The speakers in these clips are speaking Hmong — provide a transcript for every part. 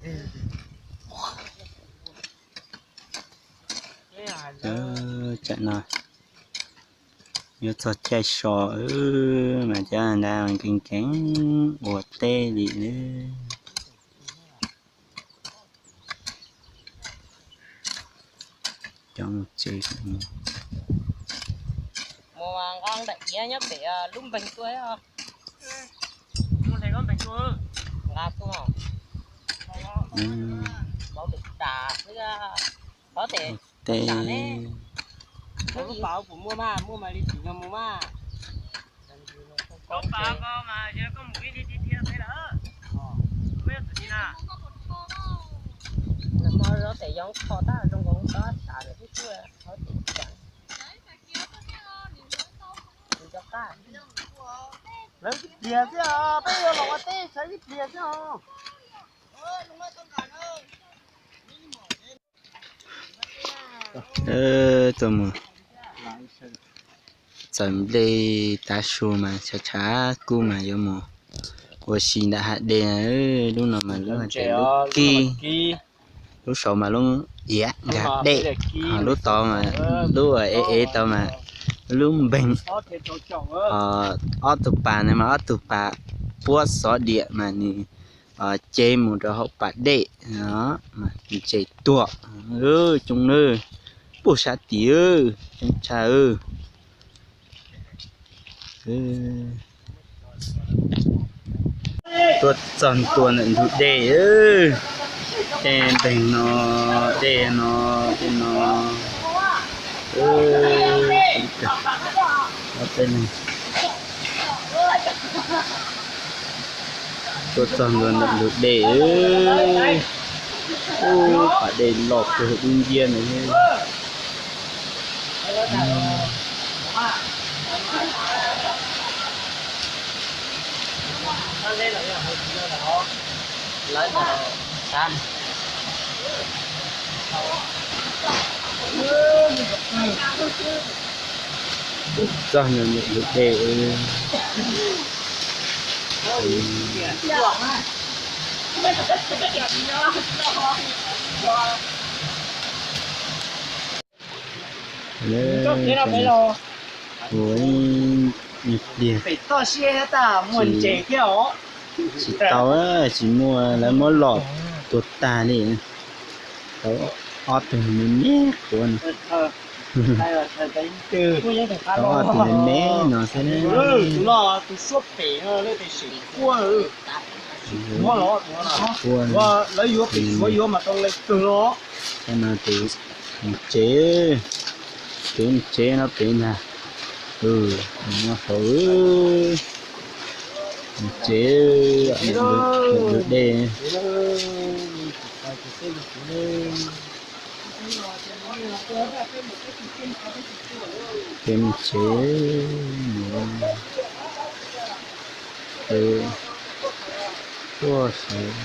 Tam no yuav txog caij so mas cov nrad nkees nkees ua teb li. Cov mus tsev. Mus nqa daim iav nyob pem lub npeeg tuaj. Nqa tuaj. Pauv tes, pauv tes. Lub pas puas muaj mas, muaj mas li tsis yog mus mas. Lub pas mas yog koj mus ib lig tiag tiag peb lawm. Lawv muab zaub tes yoov kho tag zoo nkaus tau tas lawm twb tuaj hauv tes cas. Lawv ib pliag xwb os, peb yuav los ua teb tshav ib pliag xwb os. Tuaj mus txawm nplej tav su mas tshav tshav kub mas yuav mus ua si ntawm hav dej. Lub no mas lub hais tias lub kib, lub saud mas lub iav nkag dej, ho lub tod mas lub ev ev tod mas lub npeeg. Ho ob tug pas no mas ob tug pas puab xov diam mas nws cev mus rau hauv pas dej, mas nws tseem tuag coob nawb. Puag sab tid coob tshaj. Tuaj txog ntua ntawm ntug dej, tej npeeg no, dej no, dej no. Tuaj txog ntua ntawm ntug dej, ub, pas dej loj kawg dub nciab ntawd. Txog ntawm ntug dej. Ua ib pliag tsis tau, tsis muaj, lawv muab lom tua tag li. Tau ob tug me me quav no. Tau ob tug me me no xwb na. Quav no. Lawv yuav pem Suav yuav mas tau lawv kawg los. Tus mus tsev, tus mus tsev no pem ntag. Mus no hauv mus tsev, ntug dej. Ces mus tsev, mus tsev, puag saud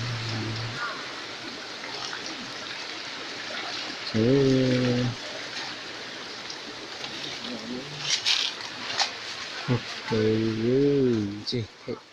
tsev, puag pem ntsej them.